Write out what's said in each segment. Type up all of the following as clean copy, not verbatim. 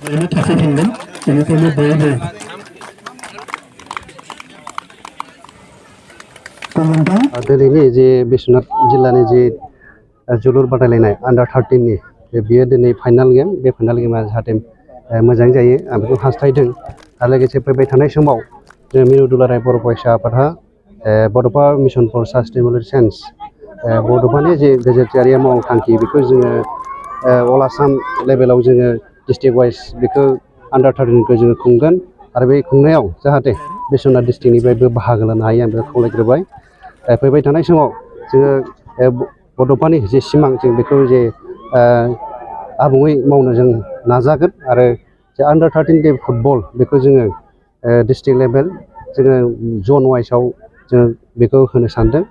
बयबो थाफैफिनगोन बेनिखायनो बयबो दिनैनि जे बिश्वनाथ जिल्लानि जे जोलुर बादायलायनाय आन्डार 13 नि बियो दिनै फाइनाल गेम बे फाइनाल गेमा जाहाथे मोजाङै जायो आं बेखौ हास्थायदों आरो लोगोसे फैबाय थानाय समाव जों मिरु दुलाराय बर' फरायसा आफादहा बड'फा मिशन फर सास्टेनेबल चेन्ज बड'फानि जे गेजेरारि मावथांखि बेखौ जोङो अल आसाम लेभेलाव जोङो डिस्ट्रिक्ट वाइज बेखौ आन्डार 13 खौ जोङो खुंगोन आरो बे खुंनायाव जाहाथे बिश्वनाथ डिस्ट्रिक्टनिफ्रायबो बाहागो लानो हायो आं बेखौ खावलायग्रोबाय फैबाय थानाय समाव जोङो बड'फानि जे सिमां जों बेखौ जे आबुङै मावनो जों नाजागोन आरो जे आन्डार 13 दे फुटबल बेखौ जोङो डिस्ट्रिक्ट लेभेल जोङो जन वाइसआव जों बेखौ होनो सानदों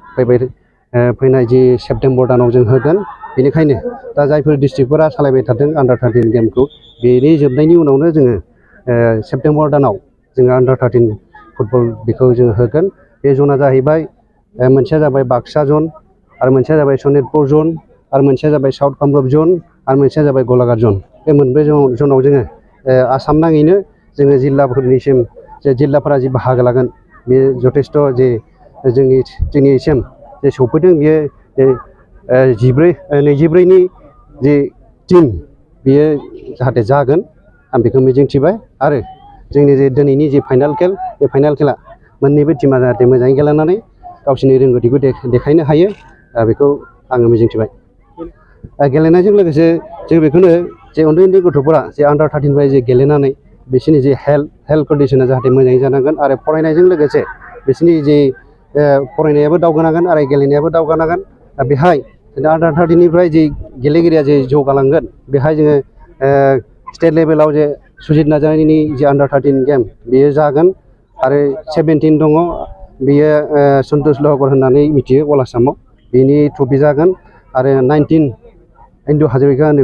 फैनाय जि सेप्तेम्बर दानाव जों होगोन बेनिखायनो दा जायफोर डिस्ट्रिक्टफोरा सालायबाय थादों आन्डार 13 गेमखौ बेनि जोबनायनि उनावनो जोङो सेप्तेम्बर दानाव जोङो आन्डार 13 फुटबल बेखौ जोङो होगोन बे जना जाहैबाय मोनसेया जाबाय बाक्सा जन आरो मोनसेया जाबाय सनितपुर जन आरो मोनसेया जाबाय साउथ कामरुप जन आरो मोनसेया जाबाय गलाघाट जन बे मोनब्रै जनाव जोङो आसाम नाङैनो जोङो जिल्लाफोरनिसिम जे जिल्लाफोरा जि बाहागो लागोन बे जथेस्थ' जे जोंनिसिम जे सौफैदों बियो 24 जे टिम बियो जाहाथे जागोन आं बेखौ मिजिंथिबाय आरो जोंनि जे दिनैनि जे फाइनाल खेल बे फाइनाल खेला मोननैबो टिमा जाहाथे मोजाङै गेलेनानै गावसोरनि रोंगौथिखौ देखायनो हायो बेखौ आङो मिजिंथिबाय गेलेनायजों लोगोसे जों बेखौनो जे उन्दै उन्दै गथ'फोरा जे आन्डार 13 निफ्राय जे गेलेनानै बिसोरनि जे हेल्थ कन्डिसना जाहाथे मोजाङै जानांगोन आरो फरायनायजों लोगोसे बिसोरनि जे फरायनायाबो दावगानांगोन आरो गेलेनायाबो दावगानांगोन बेहाय आन्डार 13 निफ्राय जे गेलेगिरिया जे जौगालांगोन बेहाय जोङो स्टेट लेभेलाव जे सुजित नार्जारिनि जे आन्डार 13 गेम बेयो जागोन आरो 17 दङ बेयो सन्तोष लहकर होननानै मिथियो अल आसामाव बेनि ट्रफि जागोन आरो 19 इन्दु हाजरिका होनो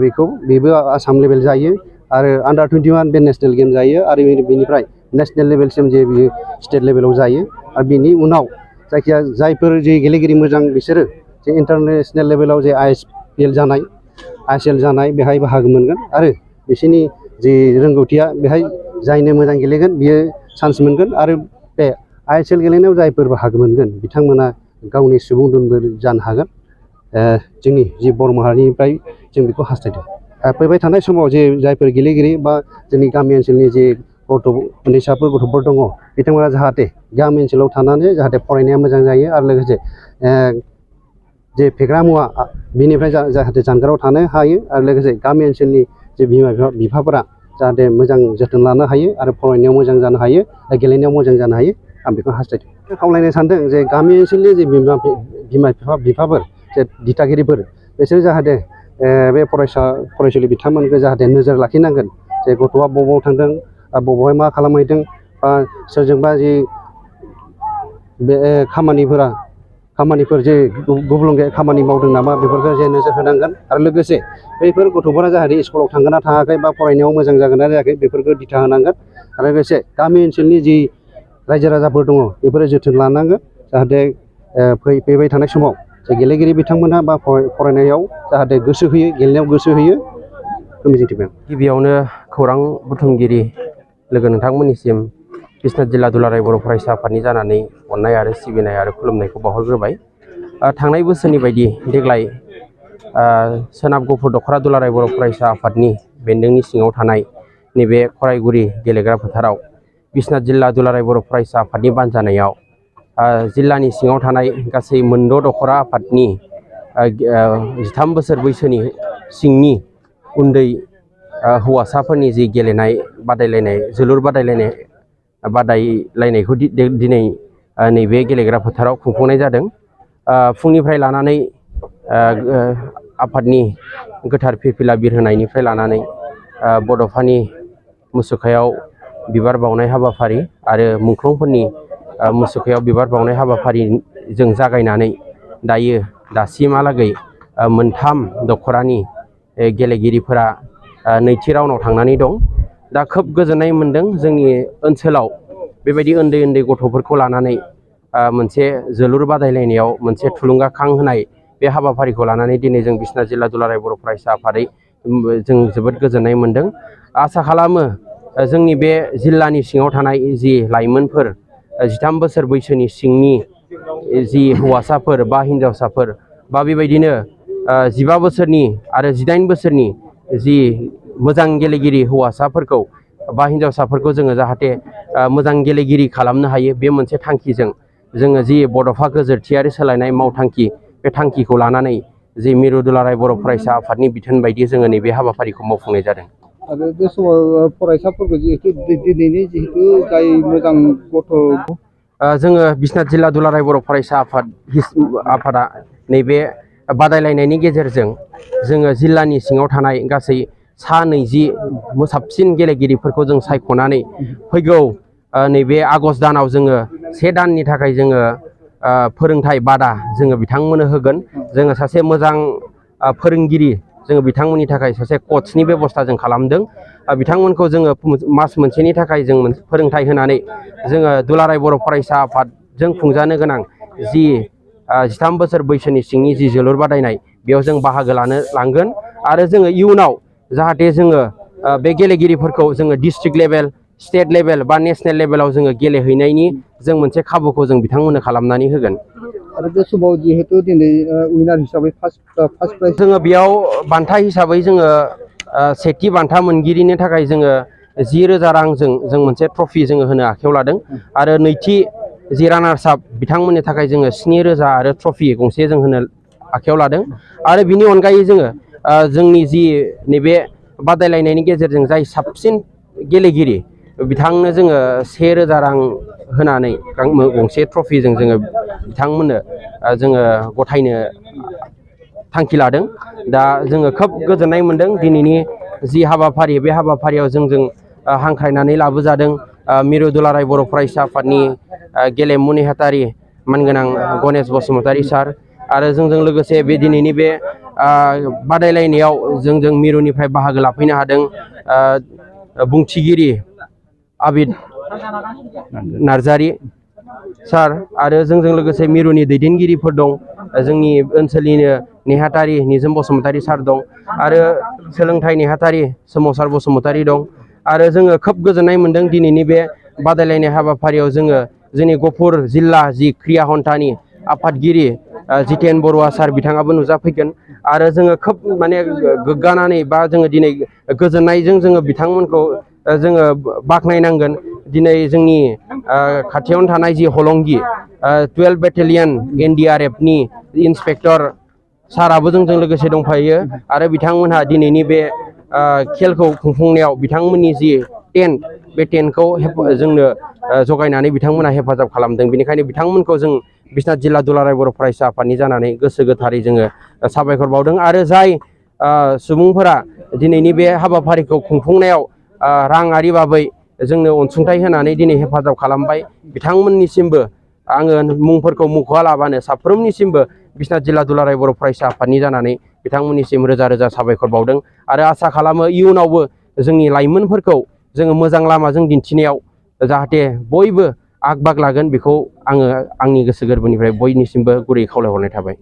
बेबो आसाम लेभेल जायो आरो आन्डार 21 बे नेसनेल गेम जायो आरो बेनिफ्राय नेसनेल लेभेलसिम जे बियो स्टेट लेभेलाव जायो आरो बिनि उनाव जायखिया जायफोर जे गेलेगिरि मोजां बिसोरो जे इन्टारनेसनेल लेभेलाव जे ISL जानाय बेहाय बाहागो मोनगोन आरो बिसोरनि जे रोंगौथिया बेहाय जायनो मोजां गेलेगोन बियो चान्स मोनगोन आरो बे ISL गेलेनायाव जायफोर बाहागो मोनगोन बिथांमोना गावनि सुबुं दोनबो जानो हागोन जोंनि जि बर' माहारिनिफ्राय जों बेखौ हास्थायदों फैबाय थानाय समाव जे जायफोर गेलेगिरि बा जोंनि गामि ओनसोलनि जे उन्दैसाफोर गथ'फोर दङ बिथांमोना जाहाथे गामि ओनसोलाव थानानै जाहाथे फरायनाया मोजां जायो आरो लोगोसे जे फेग्रा मुवा बिनिफ्राय जाहाथे जानगाराव थानो हायो आरो लोगोसे गामि ओनसोलनि जे बिमा बिफाफोरा जाहाथे मोजां जोथोन लानो हायो आरो फरायनायाव मोजां जानो हायो गेलेनायाव मोजां जानो हायो आं बेखौ हास्थायदों खावलायनो सानदों जे गामि ओनसोलनि जे बिमा बिफाफोर जे दिथागिरिफोर बिसोर जाहाथे बे फरायसुलि बिथांमोनखौ जाहाथे नोजोर लाखिनांगोन जे गथ'आ बबाव थांदों बबावहाय मा खालामहैदों बा सोरजोंबा जे बे खामानिफोर जे गुबुंले खामानि मावदों नामा बेफोरखौ जे नोजोर होनांगोन आरो लोगोसे बैफोर गथ'फोरा जाहाथे स्कुलाव थांगोन ना थाङाखै बा फरायनायाव मोजां जागोन ना जायाखै बेफोरखौ दिथा होनांगोन आरो लोगोसे गामि ओनसोलनि जि रायजो राजाफोर दङ बेफोरो जोथोन लानांगोन जाहाथे फैबाय थानाय समाव जे गेलेगिरि बिथांमोनहा बा फरायनायाव जाहाथे गोसो होयो गेलेनायाव गोसो होयो मिजिंथिबाय गिबियावनो खौरां बुथुमगिरि लोगो नोंथांमोननिसिम बिश्वनाथ जिल्ला दुलाराय बर' फरायसा आफादनि जानानै अननाय आरो सिबिनाय आरो खुलुमनायखौ बावहरग्रोबाय थांनाय बोसोरनि बायदि देग्लाय सोनाब गफुर दख'रा दुलाराय बर' फरायसा आफादनि बेन्दोंनि सिङाव थानाय नैबे खरायगुरि गेलेग्रा फोथाराव बिश्वनाथ जिल्ला दुलाराय बर' फरायसा आफादनि बानजायनायाव जिल्लानि सिङाव थानाय गासै मोनद' दख'रा आफादनि 13 बोसोर बैसोनि सिंनि उन्दै हौवासाफोरनि जि गेलेनाय बादायलायनाय जोलुर बादायलायनायखौ दिनै नैबे गेलेग्रा फोथाराव खुंफुंनाय जादों फुंनिफ्राय लानानै आफादनि गोथार फिरफिला बिरहोनायनिफ्राय लानानै बड'फानि मुसुखायाव बिबार बावनाय हाबाफारि आरो मुंख्लंफोरनि मुसुखायाव बिबार बावनाय हाबाफारिजों जागायनानै दासिमहालागै मोनथाम दख'रानि गेलेगिरिफोरा नैथि राउन्डआव थांनानै दं दा खोब गोजोननाय मोन्दों जोंनि ओनसोलाव बेबायदि उन्दै उन्दै गथ'फोरखौ लानानै मोनसे जोलुर बादायलायनायाव मोनसे थुलुंगाखां होनाय बे हाबाफारिखौ लानानै दिनै जों बिश्वनाथ जिल्ला दुलाराय बर' फरायसा आफादै जों जोबोद गोजोननाय मोनदों। आसा खालामो जोंनि बे जिल्लानि सिङाव थानाय जि लाइमोनफोर 13 बोसोर बैसोनि सिंनि जि हौवासाफोर बा हिन्जावसाफोर बा बेबायदिनो 15 बोसोरनि आरो 18 बोसोरनि जि मोजां गेलेगिरि हौवासाफोरखौ बा हिन्जावसाफोरखौ जोङो जाहाथे मोजां गेलेगिरि खालामनो हायो, बे मोनसे थांखिजों जोङो जि बड'फा गोजोरथियारि सोलायनाय मावथांखि, बे थांखिखौ लानानै जि मिरु दुलाराय बर' फरायसा आफादनि बिथोन बायदि जोङो नैबे हाबाफारिखौ मावफुंनाय जादों। आरो बे समाव फरायसाफोरखौ जिहेतु दिनैनि जिहेतु जाय मोजां गथ' जोङो बिश्वनाथ जिल्ला दुलाराय बर' फरायसा आफादा नैबे बादायलायनायनि गेजेरजों जोङो जिल्लानि सिङाव थानाय गासै सा 20 साबसिन गेलेगिरिफोरखौ जों सायख'नानै फैगौ नैबे आगस्ट दानाव जोङो 1 दाननि थाखाय जोङो फोरोंथाइ बादा जोङो बिथांमोननो होगोन। जोङो सासे मोजां फोरोंगिरि जोङो बिथांमोननि थाखाय सासे कचनि बेबस्था जों खालामदों। बिथांमोनखौ जोङो मास मोनसेनि थाखाय जों फोरोंथाइ होनानै जोङो दुलाराय बर' फरायसा आफादजों खुंजानो गोनां जि 13 बोसोर बैसोनि सिंनि जि जोलुर बादायनाय, बेयाव जों बाहागो लांगोन आरो जोङो इयुनाव जाहाथे जोङो बे गेलेगिरिफोरखौ जोङो डिस्ट्रिक्ट लेभेल, स्टेट लेभेल बा नेसनेल लेभेलाव जोङो गेलेहैनायनि जों मोनसे खाबुखौ जों बिथांमोननो खालामनानै होगोन। आरो बे समाव जिहेतु दिनै उइनार हिसाबै फार्स्ट प्राइज जोङो बेयाव बान्था हिसाबै जोङो सेथि बान्था मोनगिरिनि थाखाय जोङो 10,000 रांजों जों मोनसे ट्रफि जोङो होनो आखायाव लादों आरो नैथि जि रानार्स आप बिथांमोननि थाखाय जोङो 7,000 आरो ट्रफि गंसे जों होनो आखायाव लादों। आरो बिनि अनगायै जोङो जोंनि जि नैबे बादायलायनायनि गेजेरजों जाय साबसिन गेलेगिरि बिथांनो जोङो 1,000 रां होनानै गंसे ट्रफिजों जोङो बिथांमोननो जोङो गथायनो थांखि लादों। दा जोङो खोब गोजोननाय मोनदों दिनैनि जि हाबाफारि, बे हाबाफारियाव जोंजों हांख्रायनानै लाबोजादों मिरु दुलाराय बर' फरायसा आफादनि गेलेमु नेहाथारि मानगोनां गणेश बसुमतारी सार आरो जोंजों लोगोसे बे दिनैनि बे बादायलायनायाव जोंजों मिरुनिफ्राय बाहागो लाफैनो हादों बुंथिगिरि आबिद नार्जारी सार आरो जोंजों लोगोसे मिरुनि दैदेनगिरिफोर दं। जोंनि ओनसोलनिनो नेहाथारि निजोम बसुमतारी सार दं आरो सोलोंथाइ नेहाथारि सोमावसार बसुमतारी दं। आरो जोङो खोब गोजोननाय मोनदों दिनैनि बे बादायलायनाय हाबाफारियाव जोङो जोंनि गफुर जिल्ला जि क्रिया हन्थानि आफादगिरि जितेन बरुवा सार बिथाङाबो नुजाफैगोन आरो जोङो खोब माने गोग्गानानै बा जोङो दिनै गोजोननायजों जोङो बिथांमोनखौ जोङो बाख्नायनांगोन। दिनै जोंनि खाथियावनो थानाय जि हलंगि 12 बेटेलियन NDRF नि इन्सपेक्टर साराबो जोंजों लोगोसे दंफायो आरो बिथांमोनहा दिनैनि बे खेलखौ खुंफुंनायाव बिथांमोननि जि टेन्ट, बे टेन्टखौ जोंनो जगायनानै बिथांमोनहा हेफाजाब खालामदों। बेनिखायनो बिथांमोनखौ जों बिश्वनाथ जिल्ला दुलाराय बर' फरायसा आफादनि जानानै गोसो गोथारै जोङो साबायखर बावदों। आरो जाय सुबुंफोरा दिनैनि बे हाबाफारिखौ खुंफुंनायाव राङारि बाबै जोंनो अनसुंथाइ होनानै दिनै हेफाजाब खालामबाय, बिथांमोननिसिमबो आङो मुंफोरखौ मुंख'आलाबानो साफ्रोमनिसिमबो बिश्वनाथ जिल्ला दुलाराय बर' फरायसा आफादनि जानानै बिथांमोननिसिम रोजा रोजा साबायखर बावदों आरो आसा खालामो इयुनावबो जोंनि लाइमोनफोरखौ जोङो मोजां लामाजों दिन्थिनायाव जाहाथे बयबो आग बाग लागोन, बेखौ आङो आंनि गोसो गोरबोनिफ्राय बयनिसिमबो गुरै खावलायहरनाय थाबाय।